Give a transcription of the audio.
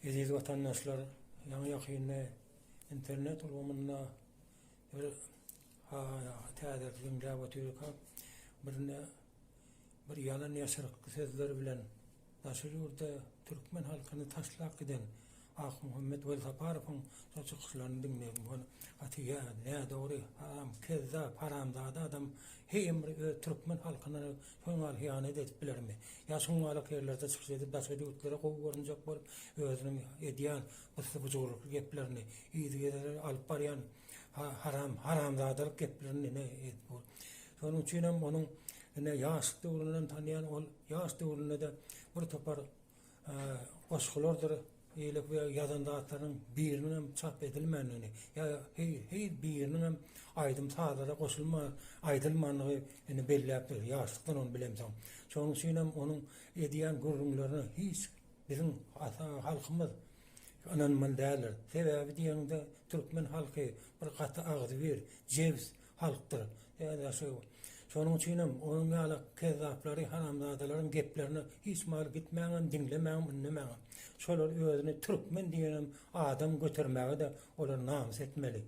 Eziz watandaşlar, ýaňy-ýakynda internet ulgamynda bir täzelik diňläp otyrkak, birine bir ýalan-ýaşryk sözler bilen daşary ýurda türkmen halkyny taşlap giden Akmuhammet Welsaparowyň şol çykyşlaryny diňledim. Ol gaty nädogry, haram, kezzap, haramzada adam heýem bir öz türkmen halkyna şoň ýaly hyýanat edip bilermi? Ýa şoň ýalak ýerlerde çykyş edip daşary ýurtlara gowy görünjek bolup özüniň edýän gysby-bujurlykly geplerini, yzygiderli alyp barýan haram, haramzadalyk geplerini ine edip bu. Şonuň üçinem onuň ine ýaşlyk döwründen tanýan ol ýaş döwründe-de bir topar goşgulardyr beýleki bir ýazan zatlarynyň biriniňem çap edilmändigini ýa heý biriniňem aýdym-sazlara goşulman aýdylmandygy indi belläpdir, ýaşlykdan ony bilemsoň. Şonuň üçinem onuň edýän gürrüňlerine hiç biziň halkymyz ynanmaly däldir. Sebäbi diýeniňde türkmen halky bir gaty agzybir, jebis halkdyr. Şonuň üçinem onuň ýaly kezzaplary, haramzadalaryň geplerine hiç mahal gitmäňem, diňlemäňem, ündemäňem. Şolar özüni türkmen diýenem adam götermäge-de olar namys etmeli.